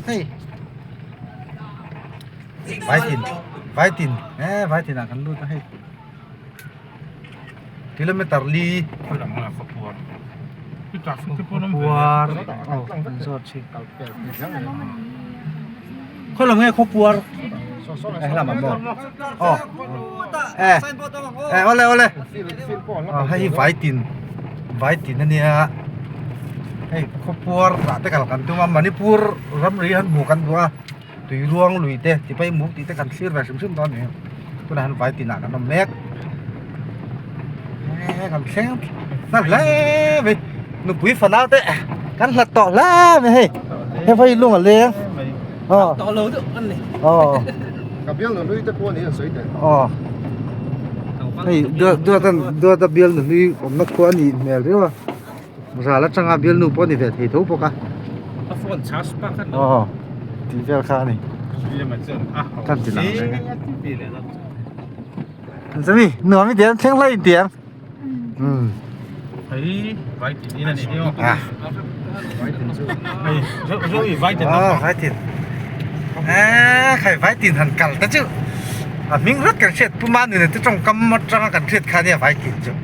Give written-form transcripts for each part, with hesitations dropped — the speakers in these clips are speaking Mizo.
Hei Vaitin Vaitin e Vaitin ah kan lut a hei kilometer li khawpuar aw an zawt thin khawi lam nge khawpuar eh helam ah maw aw eh eh awle awle aw hei hi Vaitin Vaitin ania hei khawpuar ah te kal kan tum a Manipur ramri han hmuh kan duh a. Tui ruang lui te tipai muk tih te kan thlir ve hrim hrim dawn a ni tunah hian vai tinah kan awm mek he kan thleng hnar hle mai nupui fanau te kan hlat tawh hle mai hei he vai lung a leng aw tawh lo deuh kan ni aw ka bial nu hlui te pawh ni an sawi teh aw hei duat duat an duat a bial nu hlui awmna khua a nih hmel riau a Ral atanga bialnu pawh a ni ve thei tho bawk a. A phone charge pa khan Aw tih vel kha a ni. Kan ti lang reng e. Zami nuam i tiang thleng hlai in tiang. Um. Hei vai tin in ani dio. Ah. Hei zo zo i vai tin. Ah vai tin. Eh khai vai tin han kal ta chu. A hming rat kan hriat puma ni te tawng kam atanga kan hriat kha nia vai tin chu.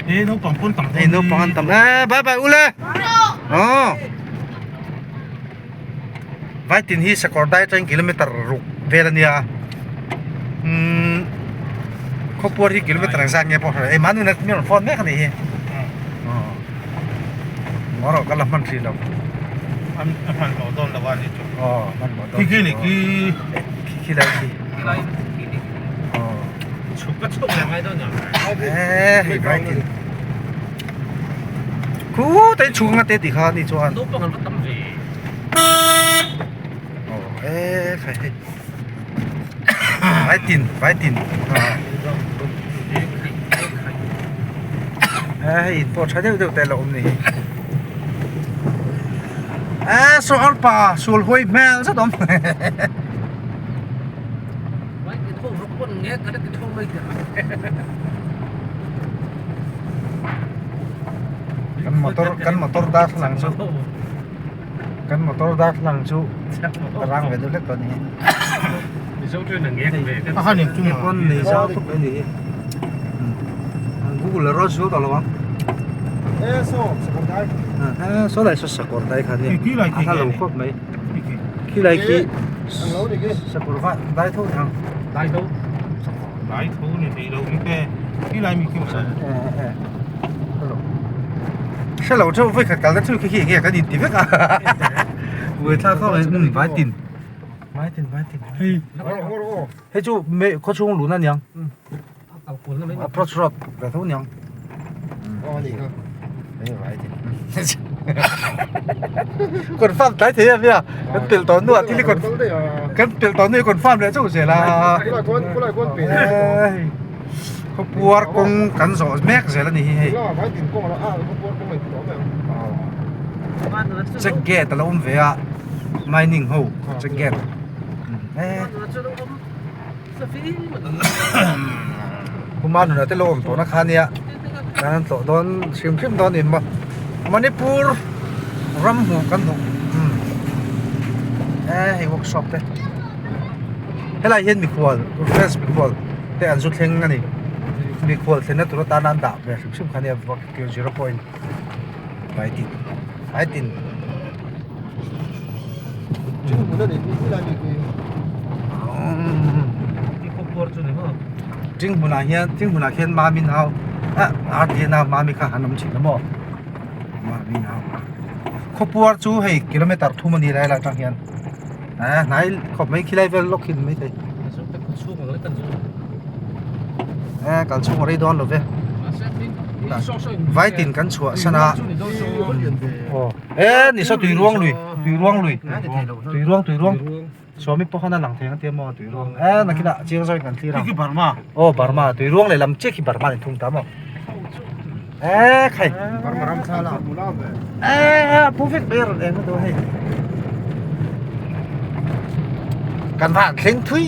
Hei naupang pawn tam Hei naupang an tam e bye bye ule Aw Vaitin hi sakawr dai atangin kilometer ruk vel ania umm khawpuar hi kilometer ang zat nge pawh hre ei mahni na mi rawn phone mek anih hi aw ngaw rawh ka la hman hrih lo a hman mawh dawn lo a ni chu aw hman mawh dawn khi khi ni khi khi khi lai khi aw Chhuk ka chhuk leh ngai dawn a. Eh, hei vai tin. Khu te chhuk nga te ti kha ni chuan. Naupang an va tam ve. Oh, eh khai hei. Vai tin, vai tin. Eh, hei in pawh tha deuh deuh te lo awm ni hi. Eh, saw arpa sul huai hmel zet awm. Kan motor kan motor darthlalang chu kan motor darthlalang chu a rang ve deuh hlek tawh a ni hi. Hei pawn nei zau khawp mai a ni hi. Google a rawn sual tawh lo ang. Saw lai saw sakawr dai kha a nia a hla lo khawp mai. Khi lai khi sakawr va dai tho ni ang. Dai tho. Dai tho ni thei lo mi te. Khi lai mi khi ma. Hello. Hre lo theuh voi khat kal na thil khi khi enge kan in ti vek a. Buai thlak khawp mai um vai tin. Vai tin vai tin. Hei. Hei chu me khaw chhung lun a niang. Approach road ve tho niang. Hei vai tin. Confirm tlai thei a nia. Kan pel tawh hnuah thil hi kan pel tawh hnu hi confirm leh chauh zel a. Khawpuar kawng kan zawh mek zel a ni hi hei. Check gate a lo awm ve a mining ho check gate. Kuma nuna te lo awm tawhna kha nia kan an tlawh dawn hrim hrim dawn in maw Manipur ram hmuh kan hmuh umm e hei workshop te helai hian mikhual friends mikhual te an zu thleng a ni mikhual thlenna tur atana an dah ve hrim hrim kha nia zero point vai tin vai tin. Ching hmunah hian ching hmunah khian mami nau ah RT nau mami kha han awm thin a maw mami nau khawpuar chu hei kilometer thum a ni lai lai atang hian ah hnai khawp mai khilai vel lawk khi ni maithei eh kal chhung a rei dawn lo ve vai tin kan chhuah san a aw e ni saw tui ruang lui tui ruang lui tui ruang tui ruang sawmi pawh khan a lang thei ang tia maw tui ruang e nakinah chiang zawk in kan thlir ang khi Burma aw Burma tui ruang leh lam chiah khi Burma ni thung ta maw e khai Burma ram thla la e pu vek mai a rawn eng a hei kan van thleng thui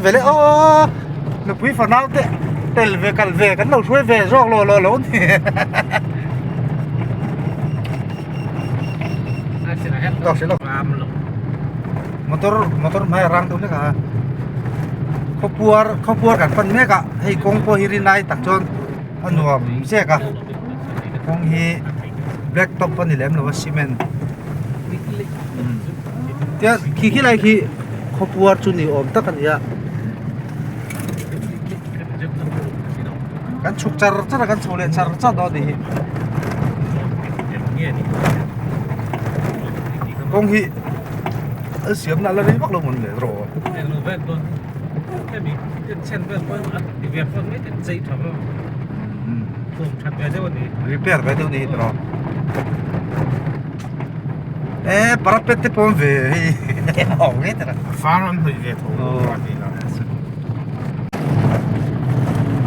ve le aw nupui fanau te tel ve kal ve kan lo hruai ve zawk lo lo lo ni. Tawk hrih lo. Motor motor hmai a rang deuh hlek a khawpuar khawpuar kan pan mek a hei kawng pawh hi rinai tak chuan a nuam zek a kawng hi black top a ni lem lo a cement tian khi khi lai khi khawpuar chu ni awm tak a ni a kan chhuk char char a kan chho leh char char dawn a nih hi kawng hi a siam na la rei vak lo mawn le rawh repair ve deuh a ni hi tiraw e parapet te pawh an ve hei a awm ngei tiraw far an hnawih ve tho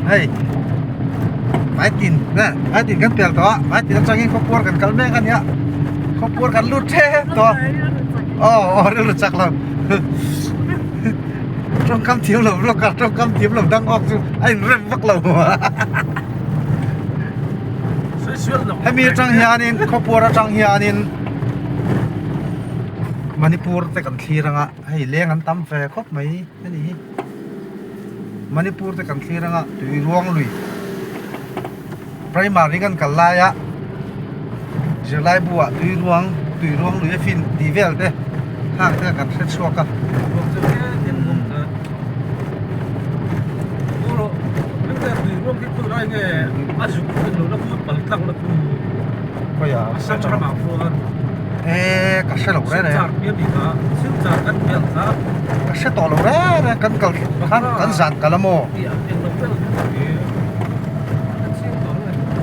Hei vai tin nè vai tin kan pel tawh a vai tin atangin khawpuar kan kal mek a nia khawpuar kan lut tep tawh a aw aw rilru chak lo tawngkam thiam lo vlog a tawngkam thiam lo dang awk chu a inrem vak lo hemi atang hianin khawpuar atang hianin Manipur te kan thlir anga hei leng an tam ve khawp mai a ni hi Manipur te kan thlir anga tui ruang lui primary kan kal lai a zirlai bu ah tui ruang tui ruang lui a fin tih vel te khang te kan hre chhuak a. Eee ka hre lo reng reng ka hre tawh lo reng reng kan kal khan kan zan kal a maw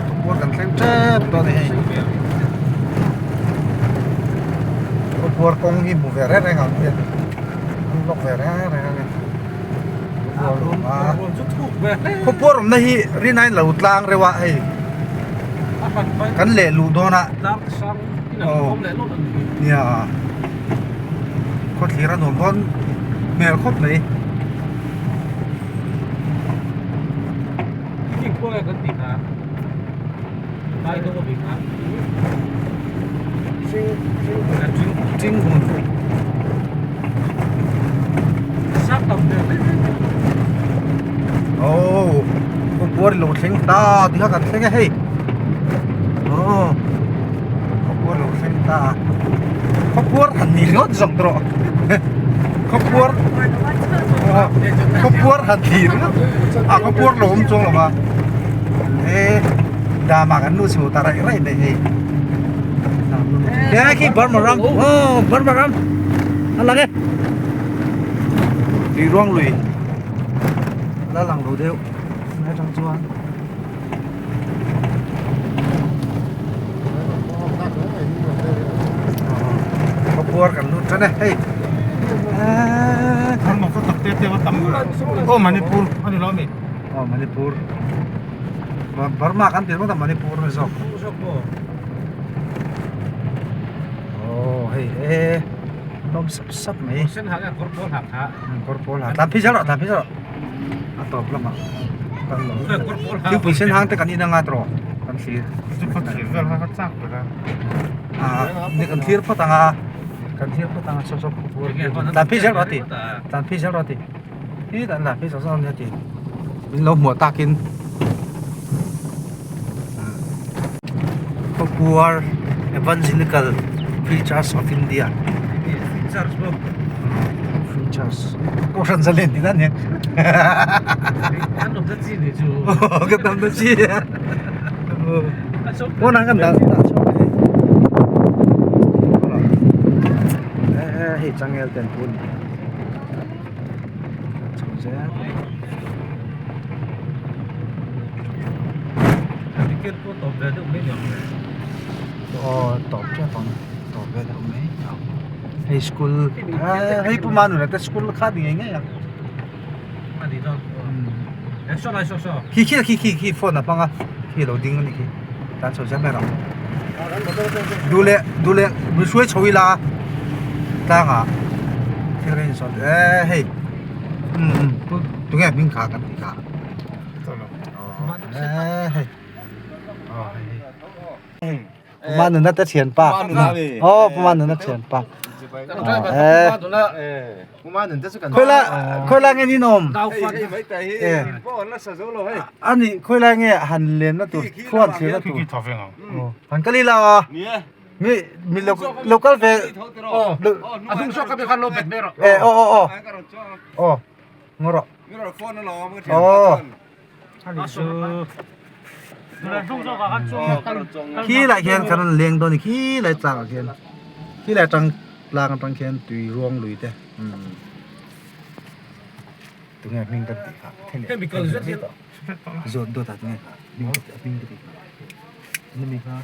khawpuar kan thleng tep dawn a ni hei khawpuar kawng hi hmu ve reng reng ang hian an lawk ve reng reng ang khawpuar awmna hi rinai lo tlang reuh a hei kan leh luh dawn a aw nia khawthlir a nuam dawn hmel khawp mai. Aw khawpuar lo thleng ta ti kha kan thleng a hei aw khawpuar lo thleng ta khawpuar han ni ringawt zawk tawh khawpuar khawpuar han ni ringawt a khawpuar lo awm chuang lo va e dama kan nu chho ta raih raih mai hei e khi Burma ram aw Burma ram a lang e tui ruang lui la lang lo deuh tunlai atang chuan khawpuar kan lut tan e hei aw Manipur a ni lo ami aw Manipur Burma kan tih ringawt a Manipur a ni zawk aw hei e hlawm sap sap mai kawr pawl ha tlan phei zel rawh tlan phei zel rawh a tawp lamah kan lo thingpui sen hang te kan in anga tawh kan thlir ni kan thlir phawt anga kan thlir phawt anga saw saw tlan phei zel rawh a ti tlan phei zel rawh a ti hi tlan phei zawk zawk ania ti min lo hmuh takin Khawpuar Evangelical Free Church of India Free Church Kohhran zalen tih dan hian Kan awm ta chi Pawnah kan dah dah chhuak a hei hei changel ten pun chho zel. Aw tawp tep ang tawp ve deuh mai hei school hei pu Manuna te school kha ni ngei ngei ang khi khi khi khi khi phone a hmang a khi lo ding a nih khi tan chho zel mai rawh duh leh duh leh mi hruai chho ila tlangah thil ka insawn e hei umm tunge hming kha kan tih kha. Hei. Manuna te thian pa. Oh Manuna thian pa. Khoila khoila nge ni nom. Ani khoila nge han len na tur khuan thlir na tur. Han kalila a. Mi mi local ve. Oh a dung zawk ka be khan lo bet mai rawh. Eh oh oh oh. Oh ngawh rawh. Oh. Khi lai khian kan rawn leng dawn a ni khi lai tlang ah khian khi lai atang tlang atang khian tui ruang lui te umm tunge hming kan tih kha zawt dawt ah tunge kha hming ka hming ka tih kha nimi kha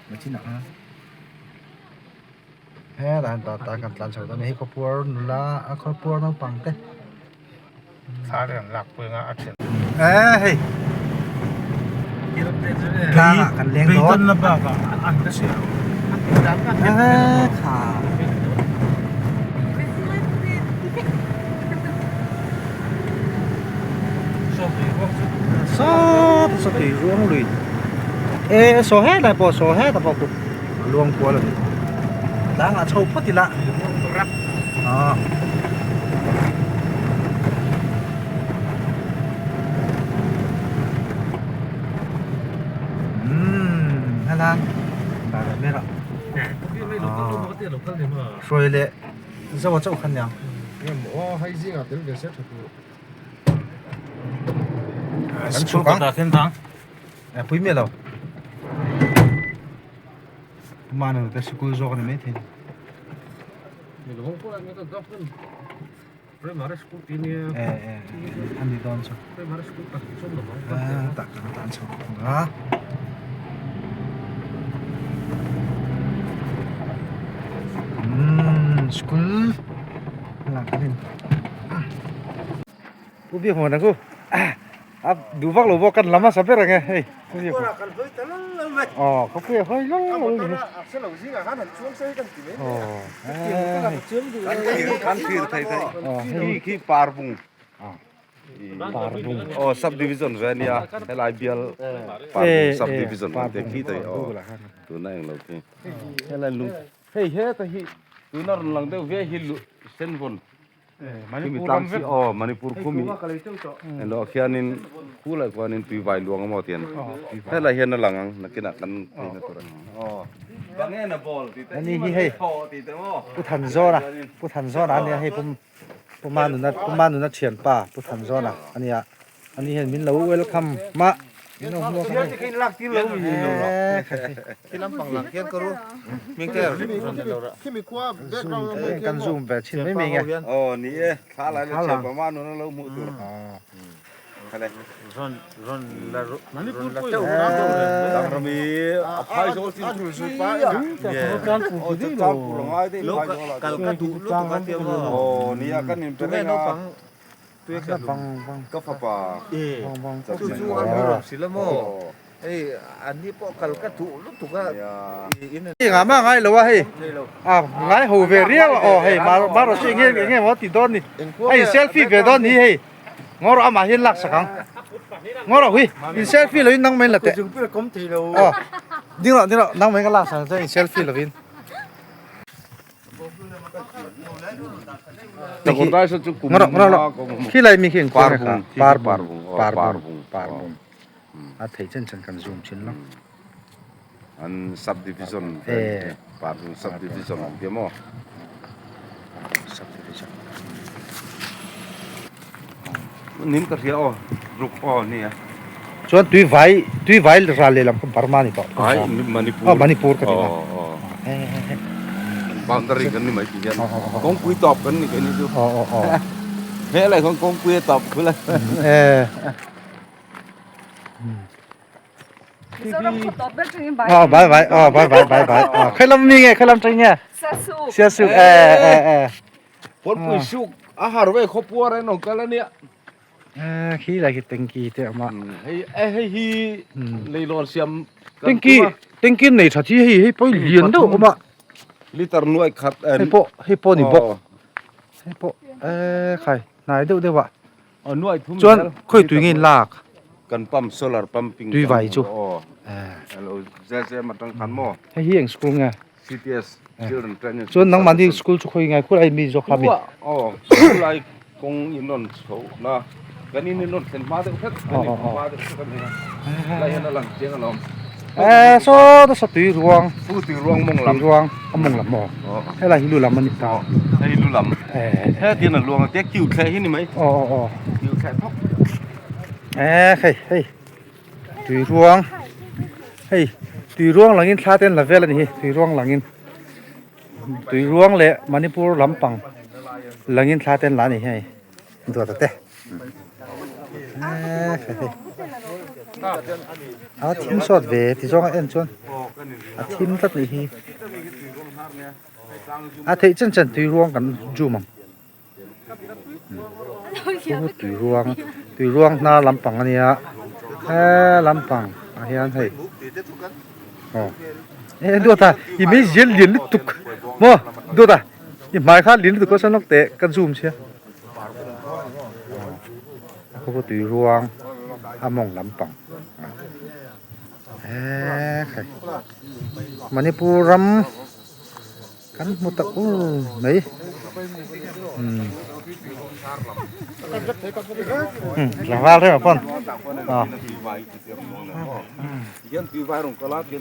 machin ah kha helai hian tah tah kan tlan chho dawn a ni hei khawpuar nula a khawpuar naupang te. Thla te kan lak pui anga a then. Eh hei. Tlang ah kan leng dawn. Beitan na bak ah an ka hria lo. Eh kha. Saw saw tui ruang lui. Eh saw helai pawh saw heta pawh khu a luang kual a ni. Tlang ah chho phawt ila. Ah. Umm helan dar mera. Hruai leh zo a chauh khan niang. Aw hei zingah tel ve se tha tur. Kan chhuk ang. Pui miah lo. Mana te sikul zawk a ni maithei. Eh eh a ni dawn chu. Ah tah kan tan chho ang a. Umm school lah kan in. Pu Biak Hmuan ang ku. A duh vak lo bawk kan lam a sa ber ang e hei Pu Biak Hmuan. Kan hawi ta lal lal mai. Aw khawpui a hawi lal lal mai. A hre lo zingah khan han chuang se hi kan ti mai mai a. Aw Kan thlir thei thei. Khi khi Parbung. Parbung. Aw sub division ve ania helai bial Parbung sub division te khi thei aw tuna englo khi. Helai lung hei heta hi tuna rawn lang deuh ve hi senvawn Khumi tlang chi aw Manipur khumi elo khianin khulai khuanin tuivai luang emaw tian helai hian a lang ang nakinah kan theihna tur a ni aw bangena ball tih te Ani hi hei Pu Thanzawna Pu Thanzawna ania hei Pu Pu Manuna Pu Manuna thianpa Pu Thanzawna ania Ani hian min lo welcome mah min lo hmuak a hei kan zoom ve chin mai mai nge aw ni e thla lai la chhe pama nun a lo hmuh tur Dangrami a phai zawl chin aw nia kan in pe reng a Ka fapa Chu chu a hmu rawn hrilh a maw? Hei an ni pawh kal ka duh lutuk a in Hei ngah mah ngai lo a hei a ngai ho ve riau a aw hei marawh chu enge enge maw ti dawn ni hei selfie ve dawn ni hei ngaw rawh amah hian lak sak ang ngaw rawh hui in selfie lovin nang mai in la teh aw ding rawh ding rawh nang mai ka lak sak ang che in selfie lovin. Khilai mi khi an khuang kha parbung parbung parbung a thei chen chen kan zoom thin lo an sub division parbung sub division an ti maw sub division nin ka hria aw ruk aw nia chuan tui vai tui vai ral lehlam kha Burma ni tawh ai Manipur Manipur ka ti ta boundary kan ni mai ti hian kawngpui tawp kan ni keini chu helai khawn kawngpui a tawp khul a Mizoram khaw tawp ber tangin bai oh bai bai oh bai bai bai bai oh khailam mi nge khailam tang nge Siasuk Siasuk eh eh eh Pawlpui suk a har ve khawpuar en awm kal ania Eh, khi lai khi tanki te awm a. Hei eh hei hi leilawn siam Tanki tanki nei tha chi hei hei pawh lian deuh awm a. Liter nuai khat en. Hei pawh hei pawh ni bawk. Hei pawh eh khai hnai deuh deuh a. Nuai thum Chuan khawi tui nge in lak. Kan pump solar pumping Tui vai chu. Aw. Hello ZZM atang khan maw? Hei hi eng school nge? CTS Children Training Chuan nangmahni school chu khawi ngai khur ai mi zawk kha mi. Aw school lai kawng in rawn chho na kan in in rawn thlen hma deuh hret kan in hma deuh hret a ni a lai hian a lang chiang alawm. Eh saw nasa tui ruang. Pu tui ruang mawng lam. Tui ruang a mawng lam maw? Helai hi lu lam a ni ta. Hei lu lam. Hetian a luang a tia kiu thleh hi ni mai. Aw aw aw. Kiu thleh thawk. Eh hei hei tui ruang hei tui ruang langin thla te an la vel a ni hi tui ruang langin tui ruang leh Manipur lampang langin thla te an la a ni hei duat te eh hei hei a thim sawt ve ti zawng a en chuan a thim tlat nih hi a theih chen chen tui ruang kan zoom ang. Chu tui ruang tui ruang hnar lampang a nia he lampang ah hian hei aw e duat a i mei zial lian lutuk maw duat a i hmai kha lian lutuk a sawn lawk teh ka zoom sia aw khu tui ruang a mawng lampang he khai Manipur ram. Kan hmu ta ur mai. Umm. Tlangval reng pawn. Ah.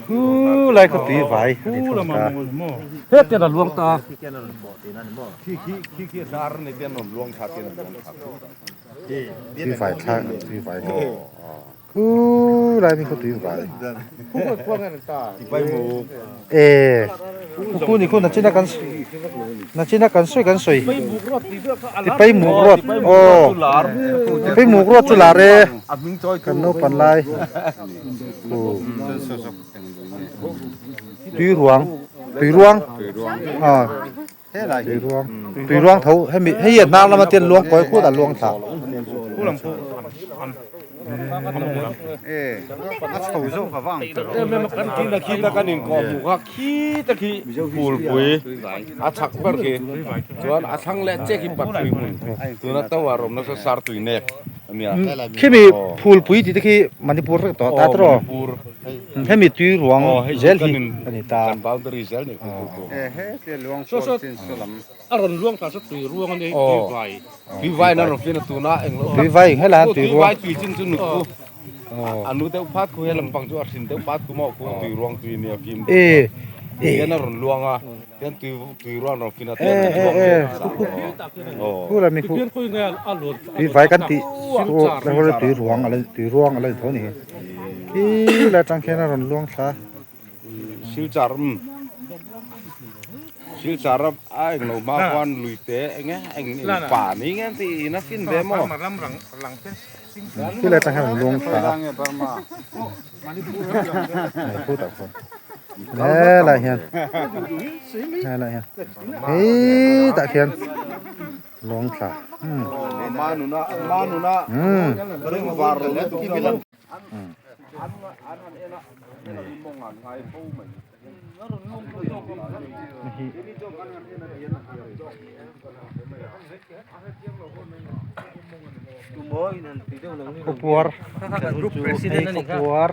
Hu lai khaw tui vai. He ten a luang ta. Tui vai thla tui vai. Khu lai mi khu tui vai. E khu ni khu na china kan na china kan soi kan soi. Ti pai muk rot. O. Ti pai muk rot chu lar e. Kan no pan lai. Tui ruang. Tui ruang. A. Tui ruang. Tui ruang tho hemi hei a hnar lama ten luang kawi khut a luang thla. A chhak ber khi chuan a thlang leh che khi patpui hmun tuna tower awmna saw sar tui nek a nia. Khimi phulpui tih te khi Manipur vek tawh ta tawh. Hemi tui ruang zel hi a ni ta. Kan boundary zel ni khu. A rawn luang ta chu tui ruang a ni tui vai. Tui vai na rawn fian a tuna eng lo. Tui vai helai hian tui ruang. Tui vai tui chin chu nut khu. A nu deuh phat khu he lampang chu a hrin deuh phat khu maw khu tui ruang tui nia fim deuh. E Hian a rawn luang a hian tui tui ruang rawn fian a tian a luang e e khu la mi khu tui vai kan tih chu tui ruang a la tui ruang a la ni tho a ni hi. Khi lai atang khian a rawn luang thla. Silchar um Silchar a a eng lo hma khuan lui te eng nge eng eng pa ni nge an tih in a fin ve maw. Khi lai atang hian a rawn luang thla a. Hei khutah khuan helai hian helai hian hetah khian luang thla umm. Khawpuar hei khawpuar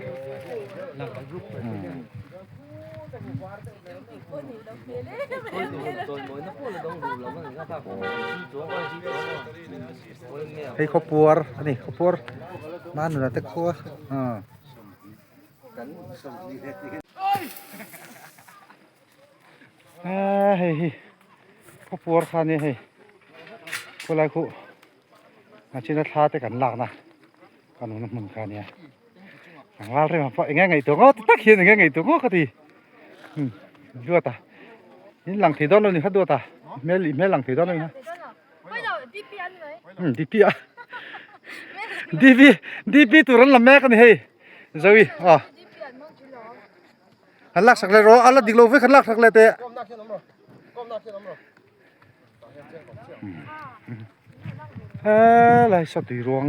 Hei khawpuar a ni khawpuar manuna te khua a hei hi khawpuar kha ania hei khawlai khu a china thla te kan lakna kan awmna hmun kha ania tlangval reng pawh eng nge ngaihtuah ngawt tak hian eng nge ngaihtuah ngawt ka ti duat a in lang thei dawn lo ni kha duat a hmel i hmel lang thei dawn lo ni kha. DP a DP DP tur an la mek a ni hei Zoe aw han lak sak leh rawh a la dik lo vek han lak sak leh teh helai saw tui ruang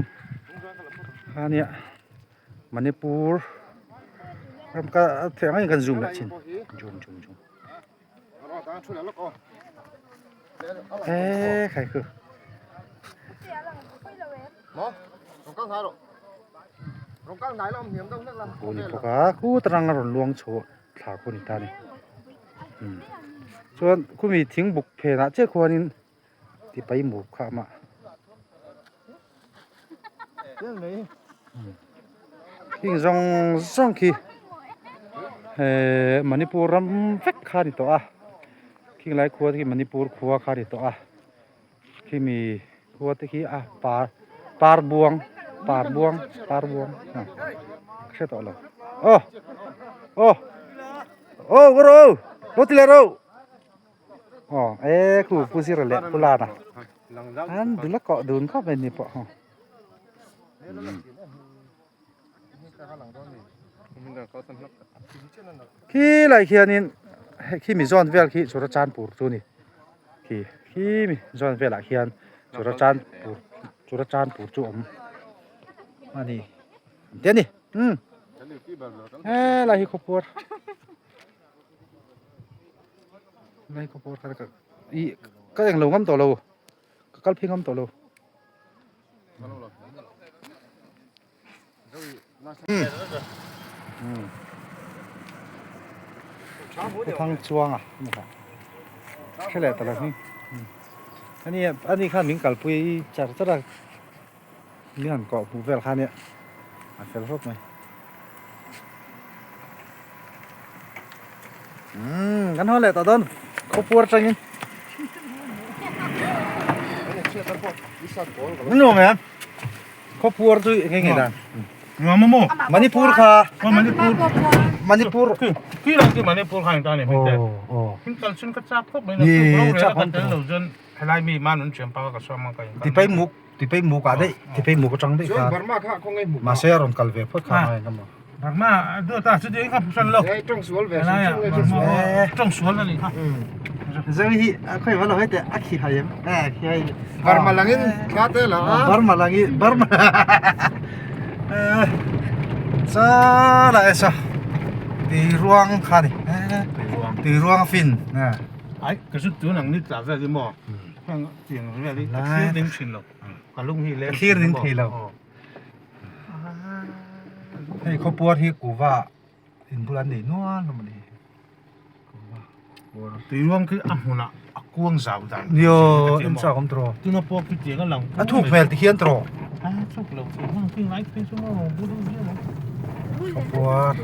a nia Manipur ram ka theih ang angin kan zoom leh thin zoom zoom zoom. Ê khai khu. Khu ni bawk a khu tarang a rawn luang chho thla khu ni ta a ni chuan khumi thing buk phenah chiah khuanin tipai mup kha a mah heng zawng zawng khi ehh Manipur ram vek kha a ni tawh a khing lai khua te khi Manipur khua kha a ni tawh a. Khimi khua te khi a par par buang par buang par buang a ka hre tawh lo aw aw aw ka rawh aw lo ti leh rawh aw e khu pu zira leh pu lana an dul a kawh dun khawp mai ni pawh hawng Khi lai khianin khi mi zawn vel khi Churachandpur chu a ni khi khi mi zawn velah khian Churachandpur Churachandpur chu a awm a ni te a ni umm helai hi khawpuar helai khawpuar kha ka ih ka englo ngam tawh lo ka kal phei ngam tawh lo. Thang chuang a hre leh ta lo hi ani ani khan min kalpui char char a min han kawh hmuh vel kha ania a fel hlawp mai umm kan haw leh tawh dawn khawpuar atangin nuam em khawpuar chu eng nge dan nuam maw manipur kha manipur manipur khi lang khi manipur kha ta ni mi te hin kal chun ka chak khop mai na tu ro re ka tel lo jon helai mi man un chem pa ka som ka tipai muk Tipei muk ah daih tipei muk atang daih kha Burma kha khaw ngei muk mahse a rawn kal ve phawt kha ngai engemaw Burma duat a chuti kha phusan lo ei tawng sual ve hrim hrim nge Burma tawng sual ani kha Zai hi a khawi va lo hei teh a khi hai em e khi hai Burma langin thla te la a Burma langin Burma cha la esa tui ruang kha ni tui ruang a fin ai ka chu tu nang ni tla vel hi maw Tiang vel hi ka thlir ding thin lo. Ka lung hi leng thlir ding thei lo. Hei khawpuar hi kuva in bul an nei nual hlawm a ni. Kuva puar. Tuiruang khi a hmunah a kuang zau dan. Nio en chak awm tawh. Tuna pawh khi tiang a lang. A thuk hmel ti hian tawh. A thuk lo thei hmang khi ngai phei chu maw bu deuh viau ang. Khawpuar.